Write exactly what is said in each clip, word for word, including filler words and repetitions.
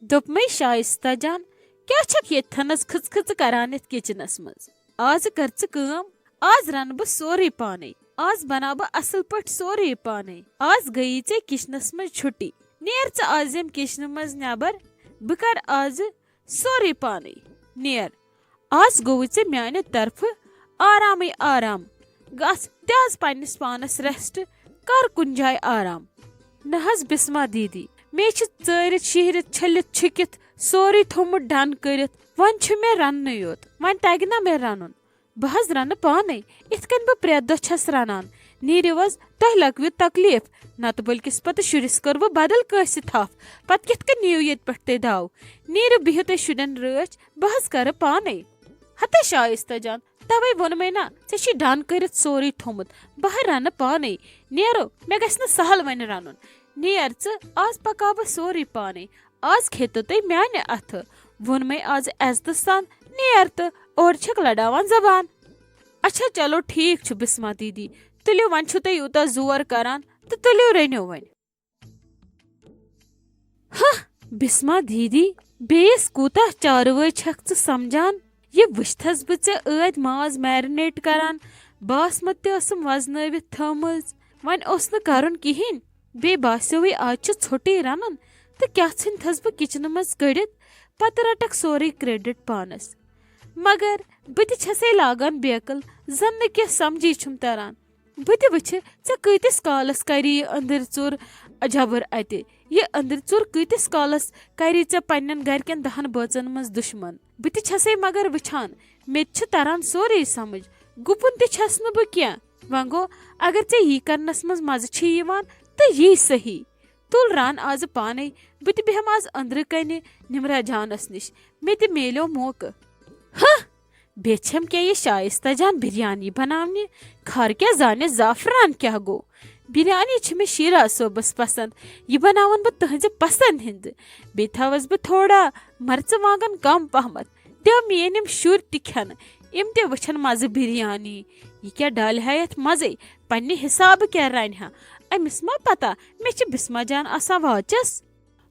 دوٚپمَے، شایستہ جان، کیٛاہ چھَکھ ییٚتہِ تھَنَس کھٕژ کھٕژ کران یَتھ کِچنَس منٛز؟ آز کر ژٕ کٲم، آز رَنہٕ بہٕ سورُے پانَے، آز بناو بہٕ اَصٕل پٲٹھۍ سورُے پانَے۔ آز گٔیی ژےٚ کِچنَس منٛز چھُٹی، نیر ژٕ آز ییٚمہِ کِچنہٕ منٛز نٮ۪بر، بہٕ کر آزٕ سورُے پانَے۔ نیر، آز گوٚوُے ژےٚ میانہِ طرفہٕ آرامٕے آرام۔ گژھ دِ آز پننِس پانس ریسٹ، کر کُنہِ جایہِ آرام۔ نہ حظ بسما دیدی، مے چھِ ژٲرِتھ شیہرِتھ چھٔلِتھ چھُکِتھ سورُے تھوٚمُت ڈن کٔرِتھ، وۄنۍ چھُ مےٚ رننُے یوت، وۄنۍ تگہِ نا مےٚ رنُن؟ بہٕ حظ رنہٕ پانے، یِتھ کٔنۍ بہٕ پرٛٮ۪تھ دۄہ چھس رنان۔ نیٖرِو حظ، تۄہہِ لگوٕ تکلیف، نتہٕ بٔلکِس پتہٕ شُرِس کٔروٕ بدل کٲنٛسہِ تھپھ، پتہٕ کِتھ کٔنۍ نِیِو ییٚتہِ پٮ۪ٹھ تُہۍ داو؟ نیٖرِو بِہِو تُہۍ شُرٮ۪ن رٲچھ، بہٕ حظ کرٕ پانے۔ ہتے شایستہ جان، توے ووٚنمے نا، ژےٚ چھی ڈن کٔرِتھ سورُے تھوٚمُت، بہٕ ہا رنہٕ پانے۔ نیرو، مےٚ گژھِ نہٕ سہل وۄنۍ رنُن۔ نیر ژٕ، آز پکاو بہٕ سورُے پانے۔ آز کھیٚتو تُہۍ میانہِ اتھٕ۔ ووٚنمے آز عزتہٕ سان، نیر تہٕ اورٕ چھکھ لڑاوان زبان۔ اچھا چلو ٹھیک چھُ بسما دیدی، تُلِو وۄنۍ چھِو تُہۍ یوٗتاہ زور کران تہٕ تُلِو رٔنِو وۄنۍ۔ ہہ، بسما دیدی، بیٚیِس کوٗتاہ چاروٲے چھکھ ژٕ سمجھان؟ یہِ وٕچھتھس بہٕ ژےٚ ٲدۍ ماز میرِنیٹ کران، باسمت تہِ ٲسٕم وزنٲوِتھ تھٲومٕژ، وۄنۍ اوس نہٕ کرُن کِہیٖنۍ۔ بیٚیہِ باسیووٕے آز چھُ ژھوٚٹٕے رنُن، تہٕ کیٛاہ ژھٕنتھس بہٕ کِچنہٕ منٛز کٔڑِتھ، پتہٕ رٹکھ سورُے کریڈٹ پانس۔ مگر بہٕ تہِ چھسے لاگان بیکل، زن نہٕ کینٛہہ سمجھی چھُم تران۔ بہٕ تہِ وٕچھِ، ژےٚ کۭتِس کالس کری یہِ أنٛدٕرۍ ژوٚر جبر اتہِ؟ یہِ أنٛدٕرۍ ژوٚر کۭتِس کالس کری ژےٚ پننٮ۪ن گرِکٮ۪ن دہن بٲژن منٛز دُشمن؟ بہٕ تہِ چھسے مگر وٕچھان، مےٚ تہِ چھِ تران سورُے سمجھ۔ گُپُن تہِ چھس نہٕ بہٕ کینٛہہ۔ وۄنۍ گوٚو، اگر ژےٚ یی کرنس منٛز مزٕ چھی یِوان، تہٕ یی صحیح۔ تُل ران آزٕ پانے، بہٕ تہِ بیٚہمہٕ آز أنٛدرٕ کنہِ نمرہ جانس نِش، مےٚ تہِ میلیو موقعہٕ۔ ہہ! بیٚیہِ چھَم کیٛاہ یہِ شایستہ جان بِریانی بناونہِ؟ خٲر کیٛاہ زانہِ زعفران کیٛاہ گوٚو؟ بِریانی چھِ مےٚ شیرا صٲبس پسنٛد، یہِ بناون بہٕ تٕہنٛزِ پسنٛد ہٕنٛدِ۔ بیٚیہِ تھاوس بہٕ تھوڑا مرژٕوانٛگن کم پہمتھ، دِم میٲنۍ یِم شُرۍ تہِ کھٮ۪نہٕ، یِم تہِ وٕچھن مزٕ بِریانی۔ یہِ کیٛاہ ڈالہِ ہا یتھ مزے، پننہِ حسابہٕ کیٛاہ رنہِ ہا؟ أمِس ما پتہ مےٚ چھِ بسمہ جان آسان واچس؟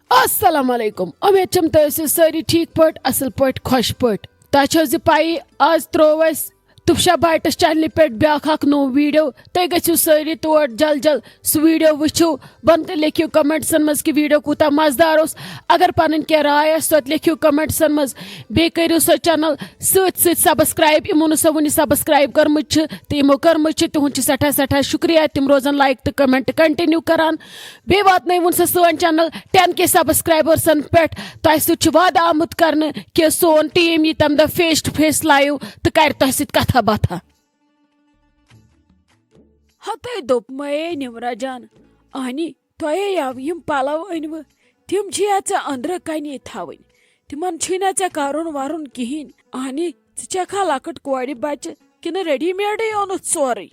السلام علیکم، امید چھم تُہۍ ٲسِو سٲری ٹھیک پٲٹھۍ، اصل پٲٹھۍ، خۄش پٲٹھۍ۔ تۄہہِ چھو زِ پَیی، آز ترٛوو اَسہِ تُفشا بایٹس چینلہِ پٮ۪ٹھ بیٛاکھ اکھ نوٚو ویڈیو۔ تُہۍ گٔژھِو سٲری تور جل جل سُہ ویڈیو وٕچھِو۔ بۄنہٕ کَنہِ لیکھِو کمنٹسن منٛز کہِ ویڈیو کوٗتاہ مزٕدار اوس۔ اگر پنٕنۍ کینٛہہ راے آسہِ، سۄ تہِ لیکھِو کمنٹسن منٛز۔ بیٚیہِ کٔرِو سۄ چینل سۭتۍ سۭتۍ سبسکرایب۔ یِمو نہٕ سۄ وُنہِ سبسکرایب کٔرمٕژ چھِ تہٕ یِمو کٔرمٕژ چھِ، تِہُنٛد چھِ سٮ۪ٹھاہ سٮ۪ٹھاہ شُکریہ۔ تِم روزن لایک تہٕ کمنٹ کنٹِنیو کران۔ بیٚیہِ واتنٲیوُن سا سٲنۍ چینل ٹین کے سبسکرایبرسن پٮ۪ٹھ۔ تۄہہِ سۭتۍ چھُ وعدٕ آمُت کرنہٕ کہِ سون ٹیٖم یی تمہِ دۄہ فیس ٹو فیس لایو تہٕ کرِ تۄہہِ سۭتۍ کتھا باتھا۔ ہتے دوٚپمَے نمرہ جان، اہنی، تۄہے یَو یِم پلو أنۍوٕ، تِم چھِیا ژےٚ أنٛدرٕ کَنی تھاوٕنۍ؟ تِمن چھُے نہ ژےٚ کرُن ورُن کِہیٖنۍ۔ اہنی، ژٕ چھکھا لۄکٕٹ کورِ بچہِ کِنہٕ ریڈی میڈٕے اوٚنُتھ سورُے؟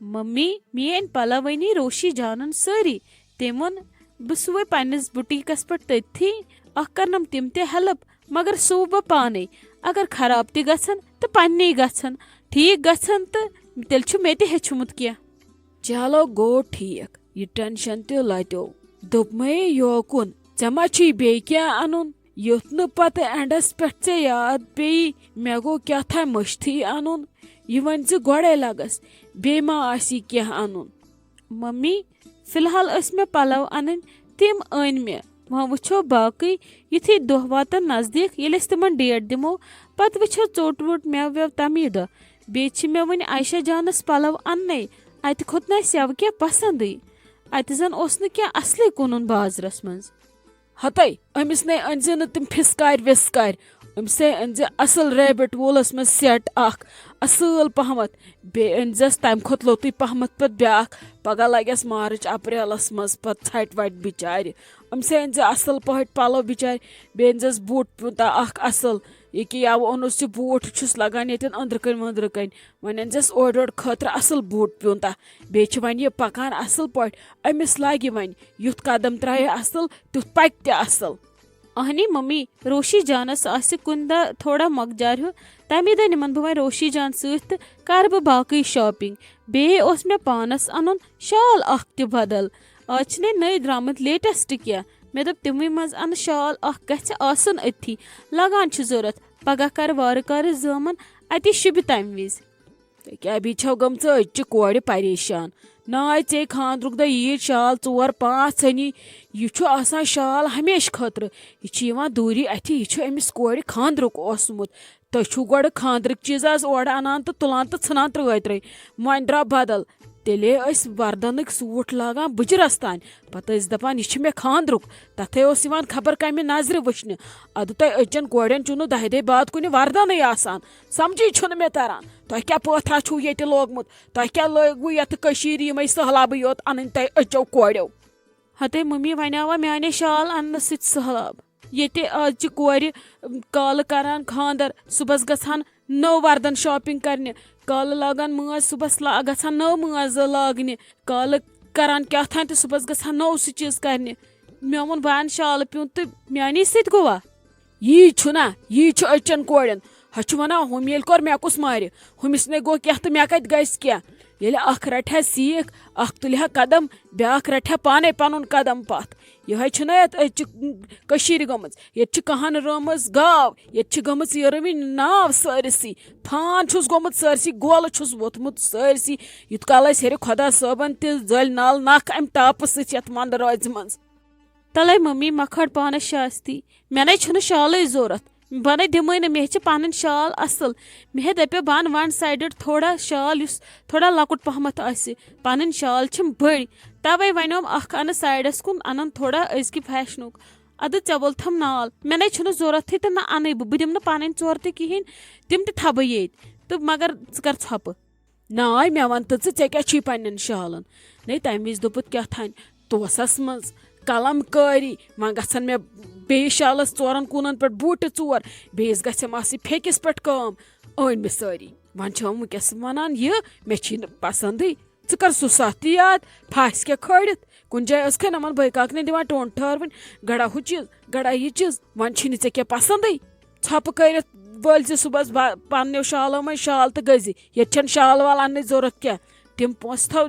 ممی، میٲنۍ پلو أنی روشی جانن سٲری۔ تٔمۍ ووٚن، بہٕ سُوے پننِس بُٹیٖکس پٮ۪ٹھ تٔتھی، اکھ کرنم تِم تہِ ہیلپ، مگر سُوٕ بہٕ پانے۔ اگر خراب تہِ گژھن تہٕ پننے گژھن، ٹھیک گژھن تہٕ تیٚلہِ چھُ مےٚ تہِ ہیٚچھمُت کینٛہہ۔ چلو گوٚو ٹھیک، یہِ ٹینشن تہِ لتیو۔ دوٚپمَے یوکُن، ژےٚ ما چھُے بیٚیہِ کینٛہہ انُن؟ یُتھ نہٕ پتہٕ اینڈس پٮ۪ٹھ ژےٚ یاد پیٚیی، مےٚ گوٚو کیٛاہ تھام مٔشتھٕے انُن۔ یہِ ؤنۍ زِ گۄڈے لگس، بیٚیہِ ما آسی کینٛہہ انُن؟ ممی، فی الحال ٲسۍ مےٚ پلو انٕنۍ، تِم أنۍ مےٚ۔ وۄنۍ وٕچھو باقٕے، یُتھُے دۄہ واتن نزدیٖک، ییٚلہِ أسۍ تِمن ڈیٹ دِمو، پتہٕ وٕچھو ژوٚٹ ووٚٹ مٮ۪وٕ وٮ۪وٕ تمی دۄہ۔ بیٚیہِ چھِ مےٚ وٕنہِ عایشہ جانس پلو اننَے، اتہِ کھوٚت نہٕ اَسہِ یَوٕ کینٛہہ پسنٛدٕے۔ اتہِ زن اوس نہٕ کینٛہہ اصلٕے کٕنُن بازرس منٛز۔ ہتے، أمِس نے أنۍ زِ نہٕ تِم پھِسکارِ وِسکارِ۔ أمِس ہے أنۍ زِ اصل ریبٹ وولس منٛز سیٹ اکھ، اصل پہمتھ۔ بیٚیہِ أنۍ زٮ۪س تمہِ کھۄتہٕ لوٚتُے پہمتھ پتہٕ بیٛاکھ۔ پگاہ لگٮ۪س مارچ اپریلس منٛز پتہٕ ژھٹہِ وٹہِ بچارِ۔ أمِس ہے أنۍ زِ اصل پٲٹھۍ پلو بچارِ۔ بیٚیہِ أنۍ زٮ۪س بوٗٹ پیوٗنٛتاہ اکھ اصل۔ یہِ کہِ یَوٕ اوٚنُس یہِ بوٗٹ چھُس لگان ییٚتٮ۪ن أنٛدرٕ کنہِ ؤنٛدرٕ کنہِ۔ وۄنۍ أنۍ زٮ۪س اورٕ یورٕ خٲطرٕ اصل بوٗٹ پیوٗنٛتاہ۔ بیٚیہِ چھِ وۄنۍ یہِ پکان اصل پٲٹھۍ۔ أمِس لگہِ وۄنۍ یُتھ قدم ترایہِ اصل، تیُتھ پکہِ تہِ اصل۔ اہنی ممی، روشی جانس آسہِ کُنہِ دۄہ تھوڑا مۄکجار ہیوٗ، تمی دۄہ نِمن بہٕ وۄنۍ روشی جان سۭتۍ تہٕ کرٕ بہٕ باقٕے شاپنگ۔ بیٚیہِ اوس مےٚ پانس انُن شال اکھ تہِ بدل۔ آز چھِنے نٔے درامٕتۍ لیٹسٹ کینٛہہ، مےٚ دوٚپ، تِموٕے منٛز اَنہٕ شال اَکھ، گژھِ آسُن أتھی، لگان چھُ ضوٚرَتھ، پگاہ کَرٕ وارٕ کارٕ زٲمَن، اَتی شوٗبہِ تَمہِ وِزِ۔ ژےٚ کیٛاہ بیٚیہِ چھَو گٔمژٕ أزچہِ کورِ پریشان؟ ناے، ژےٚ خانٛدرُک دۄہ ییٖتۍ شال ژور پانٛژھ ژھٕنی، یہِ چھُ آسان شال ہمیشہٕ خٲطرٕ، یہِ چھُ یِوان دوٗری اَتھِ، یہِ چھُ أمِس کورِ خانٛدرُک اوسمُت۔ تُہۍ چھِو گۄڈٕ خانٛدرٕکۍ چیٖز آز اورٕ اَنان تہٕ تُلان تہٕ ژھٕنان ترٛٲے ترٛٲے۔ وۄنۍ درٛاو بدل۔ تیٚلے ٲسۍ وردنٕکۍ سوٗٹ لاگان بٕجرس تانۍ۔ پتہٕ ٲسۍ دپان، "یہِ چھِ مےٚ خانٛدرُک۔" تتھے اوس یِوان خبر کمہِ نظرِ وٕچھنہِ۔ ادٕ تۄہہِ أزچٮ۪ن کورٮ۪ن چھُو نہٕ دَہہِ دۄہہِ بعد کُنہِ وردنٕے آسان۔ سمجھی چھُنہٕ مےٚ تران۔ تۄہہِ کیٛاہ پٲتھا چھُو ییٚتہِ لوگمُت؟ تۄہہِ کیٛاہ لٲگوٕ یتھ کٔشیٖرِ یِمے سہلابٕے یوت انٕنۍ تۄہہِ أزچو کورٮ۪و؟ ہتے ممی، وۄنۍ آوا میانے شال اننہٕ سۭتۍ سہلاب۔ ییٚتہِ آز چھِ کورِ، ام، کالہٕ کران خانٛدر، صُبحس گژھان نٔو وردن shopping کرنہِ، کالہٕ لاگان مٲنٛز، صُبحس لا-، گژھان نٔو مٲنٛز لاگنہِ، کالہٕ کران کیٛاہ تام تہٕ صُبحس گژھان نوٚو سُہ چیٖز کرنہِ۔ مےٚ ووٚن، بہٕ انہٕ شالہٕ پیوٗنٛت تہٕ میٛانی سۭتۍ گوٚوا؟ یی چھُنا، یی چھُ أزچٮ۪ن کورٮ۪ن۔ ہۄ چھُ ونان، ہُم ییٚلہِ کوٚر، مےٚ کُس مارِ؟ ہُمِس نے گوٚو کینٛہہ تہٕ مےٚ کتہِ گژھِ کینٛہہ؟ ییٚلہِ اکھ رٹہِ ہا سیٖکھ، اکھ تُلہِ ہا قدم، بیٛاکھ رٹہِ ہا پانے پنُن قدم پتھ۔ یِہوٚے چھُنہ یتھ أزچہِ کٔشیٖرِ گٔمٕژ۔ ییٚتہِ چھِ کہن رٲمٕژ گاو، ییٚتہِ چھِ گٔمٕژ یہِ رٔوٕنۍ ناو سٲرسٕے۔ فان چھُس گوٚمُت سٲرسٕے، گولہٕ چھُس ووٚتھمُت سٲرسٕے۔ یُتھ کال اَسہِ ہیٚرِ خۄدا صٲبن تہِ زٲلۍ نال نکھ امہِ تاپہٕ سۭتۍ یتھ وندٕ رٲژِ منٛز۔ تلے ممی، مہ کھٲر پانس شاستی۔ مےٚ نے چھُنہٕ شالٕے ضوٚرتھ۔ بہٕ نے دِمٕے نہٕ، مےٚ چھِ پنٕنۍ شال اصل۔ مےٚ دپیو بہٕ انہٕ one sided تھوڑا شال یُس تھوڑا لۄکُٹ پہمتھ آسہِ۔ پنٕنۍ شال چھِم بٔڑۍ۔ توے ونیوم اکھ انہٕ sideس کُن، انن تھوڑا أزکہِ fashionُک۔ ادٕ ژےٚ وولتھم نال، مےٚ نے چھُنہٕ ضوٚرتھٕے تہٕ نہ انٕے بہٕ۔ بہٕ دِمہٕ نہٕ پنٕنۍ ژور تہِ کِہیٖنۍ، تِم تہِ تھاوٕ بہٕ ییٚتۍ۔ تہٕ مگر ژٕ کر ژھۄپہٕ۔ ناے، مےٚ وَن تہٕ ژٕ، ژےٚ کیٛاہ چھی پنٛنٮ۪ن شالَن؟ نے، تَمہِ وِزِ دوٚپُتھ کیٛاہ تھانۍ توسَس منٛز قلم کٲری، وۄنۍ گژھن مےٚ بیٚیِس شالَس ژورَن کوٗنَن پٮ۪ٹھ بوٗٹہٕ ژور، بیٚیِس گژھٮ۪م آسٕنۍ پھیٚکِس پٮ۪ٹھ کٲم۔ أنۍ مےٚ سٲری۔ وۄنۍ چھَم وٕنکٮ۪س وَنان یہِ، مےٚ چھی نہٕ پَسنٛدٕے۔ ژٕ کر سُہ سَتھ تہِ یاد، پھاسہِ کیٛاہ کھٲلِتھ؟ کُنہِ جایہِ ٲس کھَے نَمَن بٲے کاکنہِ دِوان ٹوٚنٛڈ ٹھٲروٕنۍ، گڑا ہُہ چیٖز، گڑا یہِ چیٖز، وۄنۍ چھی نہٕ ژےٚ کینٛہہ پَسنٛدٕے۔ ژھۄپہٕ کٔرِتھ وٲلۍ زِ صُبحس با-، پننیو شالو منٛز شال تہٕ گٔژھۍ زِ۔ ییٚتہِ چھَنہٕ شال وال اَننٕچ ضوٚرَتھ کینٛہہ۔ تِم پونٛسہٕ تھاو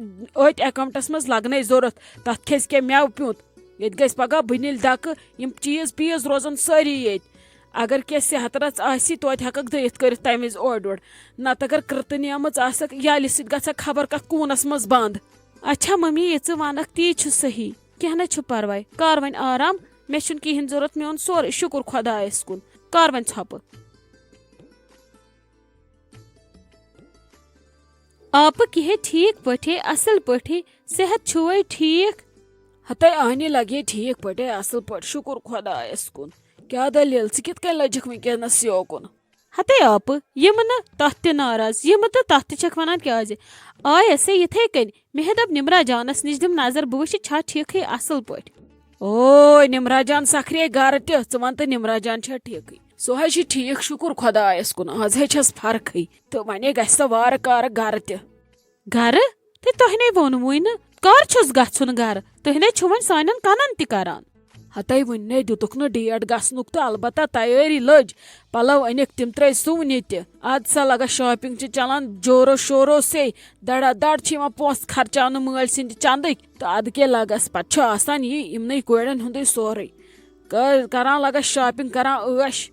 أتھۍ accountس منٛز لَگنَے ضوٚرَتھ۔ تَتھ کھیٚژِ کینٛہہ مٮ۪وٕ پیوٗنٛت۔ ییٚتہِ گژھِ پَگاہ بٕنِلۍ دَکہٕ، یِم چیٖز پیٖز روزَن سٲری ییٚتہِ۔ اگر کینٛہہ صحت رَژھ آسی، توتہِ ہٮ۪کَکھ دٔیِتھ کٔرِتھ تَمہِ وِزِ اورٕ یورٕ۔ نَتہٕ اگر کٕرتہٕ نیمٕژ آسَکھ، یَلہِ سۭتۍ گژھَکھ خبر کَتھ کوٗنَس منٛز بنٛد۔ اچھا ممی، یہِ ژٕ وَنَکھ تی چھُ صحیح۔ کینٛہہ نَے چھُ پَرواے۔ کر وۄنۍ آرام۔ مےٚ چھُنہٕ کِہیٖنۍ ضوٚرَتھ، میون سورُے شُکُر خۄدایَس کُن۔ کر وۄنۍ ژھۄپہٕ۔ آپہٕ کِہے ٹھیٖک پٲٹھے، اَصٕل پٲٹھے، صحت چھُوے ٹھیٖک؟ ہتے آنی لگے ٹھیٖک پٲٹھے، اَصٕل پٲٹھۍ، شُکُر خۄدایَس کُن۔ کیٛاہ دٔلیٖل، ژٕ کِتھ کٔنۍ لٔجِکھ وٕنکیٚنَس یوکُن؟ ہتے آپہٕ، یِمہٕ نہٕ تَتھ تہِ ناراض، یِمہٕ تہٕ تَتھ تہِ چھَکھ وَنان کیٛازِ؟ آے اَسے یِتھَے کٔنۍ، مےٚ دوٚپ نِمرا جانَس نِش دِم نظر، بہٕ وٕچھِ چھا ٹھیٖکھٕے اَصٕل پٲٹھۍ۔ اوے، نِمرا جان سَکھرے گَرٕ تہِ، ژٕ وَن تہٕ نِمرا جان چھا ٹھیٖکھٕے؟ سُہ حظ چھِ ٹھیٖک، شُکُر خۄدایَس کُن، آز ہے چھَس فرقٕے۔ تہٕ وۄنۍ گژھِ سۄ وارٕ کارٕ گَرٕ تہِ۔ گَرٕ؟ تہٕ تۄہہِ نے ووٚنوُے نہٕ، کَر چھُس گژھُن گَرٕ؟ تُہۍ نے چھِو وۄنۍ سانٮ۪ن کَنَن تہِ کَران۔ ہَتَے وٕنہِ نے دِتُکھ نہٕ date گژھنُک تہٕ البتہ تیٲری لٔج۔ پَلَو أنِکھ، تِم ترٛٲے سُوٕنہِ تہِ۔ اَدٕ سا لَگا shopping چھِ چَلان جورو شورو سے۔ دَڑا دَڑ چھِ یِوان پونٛسہٕ خرچاونہٕ مٲلۍ سٕنٛدِ چَندٕکۍ۔ تہٕ اَدٕ کیٛاہ لَگَس، پَتہٕ چھُ آسان یی یِمنٕے کورٮ۪ن ہُنٛدُے سورُے۔ کَر-، کَران لَگَس shopping، کَران عٲش۔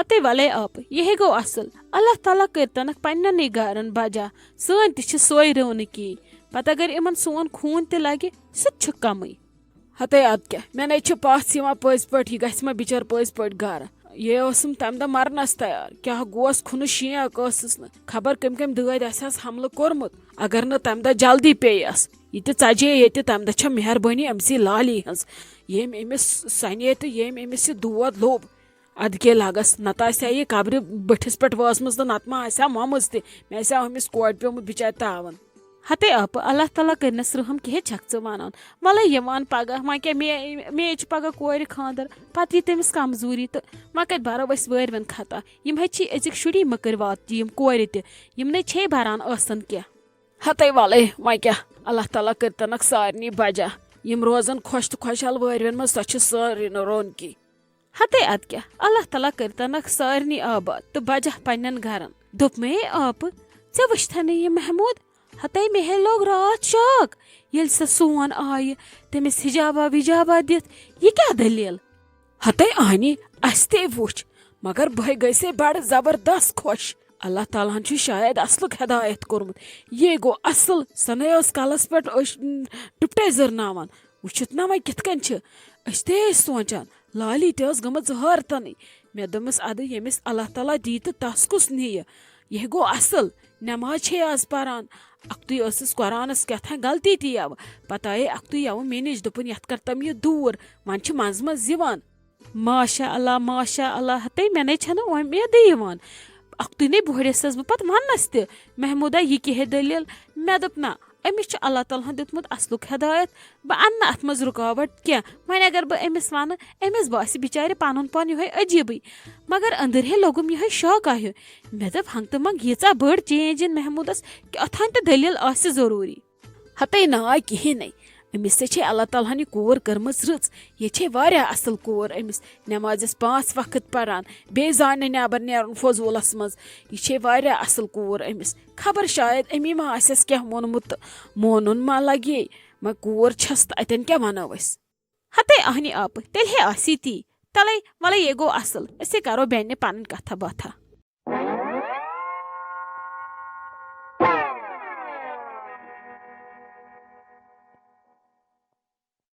ہتے وَلے آپہٕ، یِہے گوٚو اَصٕل۔ اللہ تعالیٰ کٔرۍتَنَکھ پنٛنٮ۪نٕے گَرَن بَجا۔ سٲنۍ تہِ چھِ سۄے رونقی۔ پَتہٕ اگر یِمَن سون خوٗن تہِ لَگہِ، سُہ تہِ چھُ کَمٕے۔ ہتے اَدٕ کیٛاہ، مےٚ نے چھِ پَژھ یِوان پٔزۍ پٲٹھۍ، یہِ گژھِ ما بِچٲر پٔزۍ پٲٹھۍ گَرٕ؟ یے ٲسٕم تَمہِ دۄہ مَرنَس تیار۔ کیٛاہ گوس، کھُنہٕ شینٛک ٲسٕس نہٕ۔ خبر کٔمۍ کٔمۍ دٲدۍ اَسہِ آسہٕ حملہٕ کوٚرمُت۔ اگر نہٕ تَمہِ دۄہ جلدی پیٚیَس۔ یہِ تہِ ژَجے ییٚتہِ، تَمہِ دۄہ چھےٚ مہربٲنی أمۍ سٕے لالی ہٕنٛز، ییٚمۍ أمِس سَنے تہٕ ییٚمۍ أمِس یہِ دود لوٚب۔ اَدٕ کے لَگَس، نَتہٕ آسہِ ہا یہِ قبرِ بٔٹھِس پٮ۪ٹھ وٲژمٕژ تہٕ نَتہٕ ما آسہِ ہا مۄمٕژ تہِ۔ مےٚ آسہِ ہا أمِس کورِ پیوٚمُت بِچارِ تاوَن۔ ہتے آپہٕ، اللہ تعالیٰ کٔرِنَس رحم، کِہے چھَکھ ژٕ وَنان؟ وَلَے یِوان پَگاہ، وۄنۍ کیٛاہ مے-، مے چھِ پَگاہ کورِ خانٛدَر، پَتہٕ یی تٔمِس کمزوٗری تہٕ وۄنۍ کَتہِ بَرو أسۍ وٲرۍوٮ۪ن خطا؟ یِم ہے چھی أزِکۍ شُری مٔکٕرۍ وات تہِ، یِم کورِ تہِ، یِم نے چھے بَران ٲسَن کینٛہہ۔ ہتے وَلَے، وۄنۍ کیٛاہ، اللہ تعالیٰ کٔرۍتَنَکھ سارنٕے بَجا۔ یِم روزَن خۄش تہٕ خۄشحال وٲرۍوٮ۪ن منٛز، سۄ چھِ سٲرٕے نہٕ رونقی۔ ہتے اَدٕ کیٛاہ، اللہ تعالیٰ کٔرۍتَنَکھ سارنٕے آباد تہٕ بَجَکھ پنٛنٮ۪ن گَرَن۔ دوٚپمَے آپہٕ، ژےٚ وٕچھتھا نہٕ یہِ محموٗد؟ ہتے مےٚ ہے لوٚگ راتھ شاک، ییٚلہِ سۄ سون آیہِ، تٔمِس حجابا وجابا دِتھ۔ یہِ کیٛاہ دٔلیٖل؟ ہتے آنی، اَسہِ تہِ وُچھ، مگر بہٕ گٔیسے بڑٕ زبردست خۄش۔ اللہ تعالیٰ ہن چھُ شاید اصلُک ہدایت کوٚرمُت۔ یے گوٚو اصل، سۄ نے ٲس کلس پٮ۪ٹھ أچھ، ٹُپٹے زٕرناوان۔ وٕچھِتھ نا وۄنۍ کِتھ کٔنۍ چھِ؟ أسۍ تہِ ٲسۍ سونٛچان، لالی تہِ ٲس گٔمٕژ حٲرتنٕے۔ مےٚ دوٚپمَس، ادٕ ییٚمِس اللہ تعالیٰ دی تہٕ تس کُس نِیہِ؟ یہِ گوٚو اصل، نٮ۪ماز چھے آز پران۔ اکھتُے ٲسٕس قرآنس کیٛاہ تام غلطی تہِ یَوٕ۔ پتہٕ آیے اکھتُے یَوٕ مےٚ نِش، دوٚپُن، یتھ کر تم یہِ دوٗر، وۄنۍ چھِ منٛزٕ منٛزٕ یِوان۔ ماشاء اللہ، ماشاء اللہ، ہتے مےٚ نے چھنہٕ اُمیدٕے یِوان۔ اکھتُے نے بوہڑیسس بہٕ پتہٕ وننس تہِ، محمودا، یہِ کیٛاہ ہے دٔلیٖل؟ مےٚ دوٚپ، نہ، أمِس چھُ اللہ تعالیٰ ہن دیُتمُت اصلُک ہدایت، بہٕ انہٕ نہٕ اتھ منٛز رُکاوٹ کینٛہہ۔ وۄنۍ اگر بہٕ أمِس ونہٕ، أمِس باسہِ بِچارِ پنُن پان یِہوٚے عجیٖبٕے۔ مگر أنٛدٕرۍ ہے لوٚگُم یِہوٚے شاکا ہیوٗ۔ مےٚ دوٚپ، ہنٛگتہٕ منٛگ ییٖژاہ بٔڑ چینج یِن محمودس، کیٛاہ تام تہِ دٔلیٖل آسہِ ضروٗری۔ ہتے نا کِہیٖنۍ نَے۔ أمِس سے چھے اللہ تعالیٰ ہن یہِ کوٗر کٔرمٕژ رٕژ۔ یہِ چھے واریاہ اصل کوٗر، أمِس نٮ۪مازٮ۪س پانٛژھ وقت پران، بیٚیہِ زانہِ نہٕ نٮ۪بر نیرُن فضوٗلس منٛز۔ یہِ چھے واریاہ اصل کوٗر أمِس۔ خبر شاید أمی ما آسٮ۪س کینٛہہ ووٚنمُت تہٕ مونُن ما لگے۔ وۄنۍ کوٗر چھس تہٕ اتٮ۪ن کیٛاہ ونو أسۍ؟ ہتے اہنہِ آپہٕ، تیٚلہِ ہے آسی تی۔ تلے، ولے، یے گوٚو اصل، أسۍ ہے کرو بیٚنہِ پنٕنۍ کتھا باتھا۔